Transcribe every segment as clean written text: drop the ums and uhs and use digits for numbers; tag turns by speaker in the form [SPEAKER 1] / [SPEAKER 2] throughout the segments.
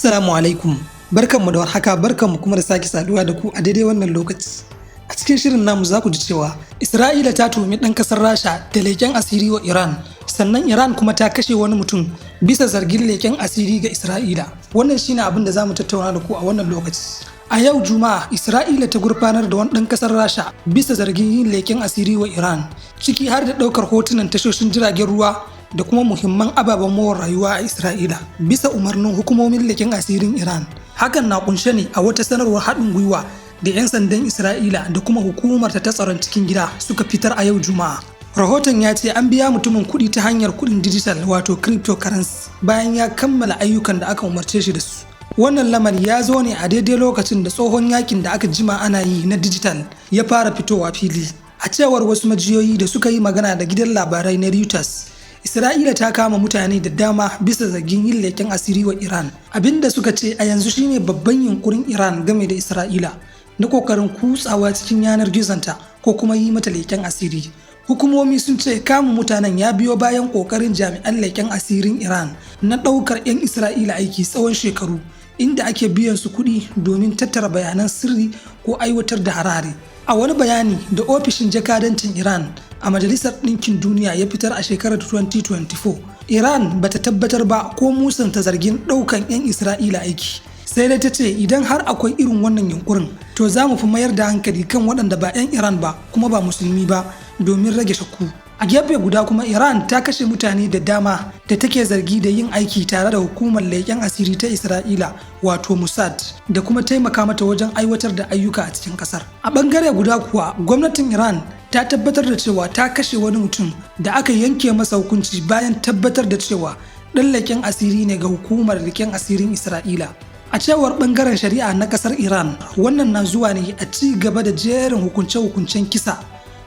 [SPEAKER 1] Assalamu alaikum. Barkanmu da warhaka, barkanmu kuma da sake saduwa da ku a daidai wannan lokaci. A cikin shirin namu za ku ji cewa Isra'ila ta tuhumi ɗan ƙasar Rasha da leƙen asiri wa Iran, sannan Iran kuma ta kashe wani mutum bisa zargin leƙen asiri ga Isra'ila. Wannan shine abin da za mu tattauna da ku a wannan lokaci. A yau Juma'a, Isra'ila ta gurfanar da wani ɗan ƙasar Rasha bisa zargin yin leƙen asiri wa Iran, ciki har da ɗaukar hotunan tashoshin jiragen ruwa da kuma muhimman ababen more rayuwa a Isra'ila bisa umarnin hukumomin leƙen asirin Iran. Hakan na kunshe ne a wata sanarwar haɗin gwiwa da 'yan sandan Isra'ila da kuma hukumar ta tsaron cikin gida suka fitar a yau Juma'a. Rahoton ya ce an biya mutumin kuɗi ta hanyar kuɗin dijital, wato cryptocurrency, bayan ya kammala ayyukan da aka umarce shi da su. Wannan lamari ya zo ne a daidai lokacin da tsohon yakin da aka jima ana yi na dijital ya fara fitowa fili. A cewar wasu majiyoyi da suka yi magana da gidan labarai na Reuters, Isra'ila ta kama mutane da dama bisa zargin yin leƙen asiri wa Iran. Abinda suka ce a yanzu shine babban yunkurin Iran game da Isra'ila na kokarin kutsawa cikin yanar gizonta ko kuma yi mata leƙen asiri. Hukumomi sun ce kama mutanen ya biyo bayan kokarin jami'an leƙen asirin Iran na ɗaukar 'yan Isra'ila aiki tsawon shekaru, inda ake biyan su kuɗi domin tattara bayanan sirri ko aiwatar da hare-hare. A wani bayani da ofishin jakadancin Iran a Majalisar Ɗinkin Duniya ya fitar a shekarar 2024, Iran bata tabbatar ba ko musanta zargin ɗaukan 'yan Isra'ila aiki. Sai dai ta ce idan har akwai irin wannan yunkurin, to za mu fi mayar da hankali kan waɗanda ba 'yan Iran ba kuma ba Musulmi ba domin rage shakku. A gefe guda kuma, Iran ta kashe mutane da dama da take zargi da yin aiki tare da hukumar leƙen asiri ta Isra'ila, wato Mossad, da kuma taimaka mata wajen aiwatar da ayyuka a cikin ƙasar. A ɓangare guda kuwa, gwamnatin Iran ta tabbatar da cewa ta kashe wani mutum da aka yanke masa hukunci bayan tabbatar da cewa ɗan leƙen asiri ne ga hukumar leƙen asirin Isra'ila. A cewar ɓangaren shari'a na ƙasar Iran, wannan na zuwa ne a ci gaba da jerin hukunce-hukuncen kisa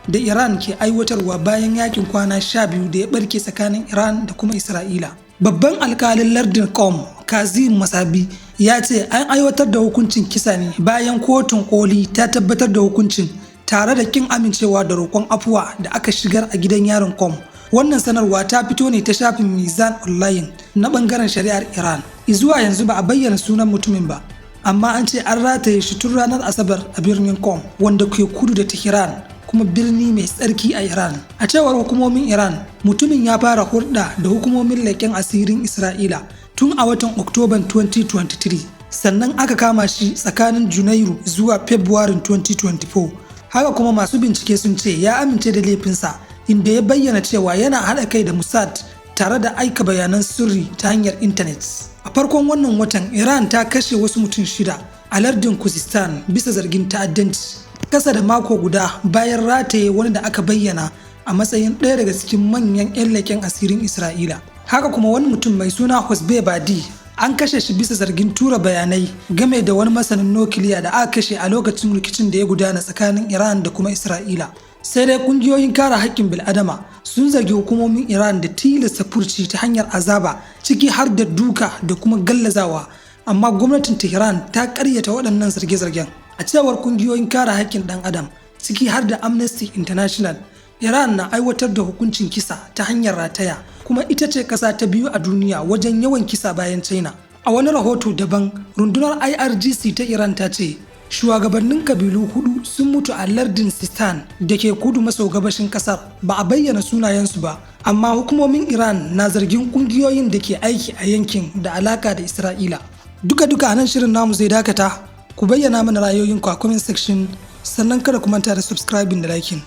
[SPEAKER 1] da Iran ke aiwatarwa bayan yakin kwana 12 da ya barke tsakanin Iran da kuma Isra'ila. Babban alkalin lardin Qom, Kazim Masabi, ya ce an aiwatar da hukuncin kisa ne bayan kotun koli ta tabbatar da hukuncin tare da kin amincewa da roƙon afuwa da aka shigar a gidan yarin Qom. Wannan sanarwa ta fito ne ta shafin Mizan Online na bangaren shari'ar Iran. Zuwa yanzu ba a bayyana sunan mutumin ba, amma an ce an rataye shi tun ranar Asabar a birnin Qom, wanda ke kudu da Tehran kuma birni mai tsarki a Iran. A cewar hukumomin Iran, mutumin ya fara hulɗa da hukumomin leƙen asirin Isra'ila tun a watan Oktoban 2023, sannan aka kama shi tsakanin Janairu zuwa Fabrairun 2024. Haka kuma masu bincike sun ce ya amince da laifinsa, inda ya bayyana cewa yana haɗa kai da Mossad tare da aika bayanan sirri ta hanyar intanet. A farkon wannan watan, Iran ta kashe wasu mutum shida a lardin Khuzestan bisa zargin ta'addanci, kasa da mako guda bayan rataye wani da aka bayyana a matsayin ɗaya daga cikin manyan 'yan leƙen asirin Isra'ila. Haka kuma wani mutum mai suna Hosbe Badi an kashe shi bisa zargin tura bayanai game da wani masanin nukiliya da aka kashe a lokacin rikicin da ya gudana tsakanin Iran da kuma Isra'ila. Sai dai kungiyoyin kare haƙƙin bil'adama sun zargi hukumomin Iran da tilasta furci ta hanyar azaba, ciki har da duka da kuma gallazawa, amma gwamnatin Tehran ta karyata waɗannan zarge-zargen. A cewar kungiyoyin kare haƙƙin ɗan adam, ciki har da Amnesty International, Iran na aiwatar da hukuncin kisa ta hanyar rataya, kuma ita ce ƙasa ta biyu a duniya wajen yawan kisa bayan China. A wani rahoto daban, rundunar IRGC ta Iran ta ce shugabannin kabilu hudu sun mutu a lardin Sistan da ke kudu maso gabashin kasar. Ba a bayyana sunayensu ba, amma hukumomin Iran na zargin kungiyoyin da ke aiki a yankin da alaka da Isra'ila. Duka-duka nan shirin namu zai dakata. Ku bayyana mana ra'ayoyinku a comment section, sannan kada ku manta da subscribing da liking.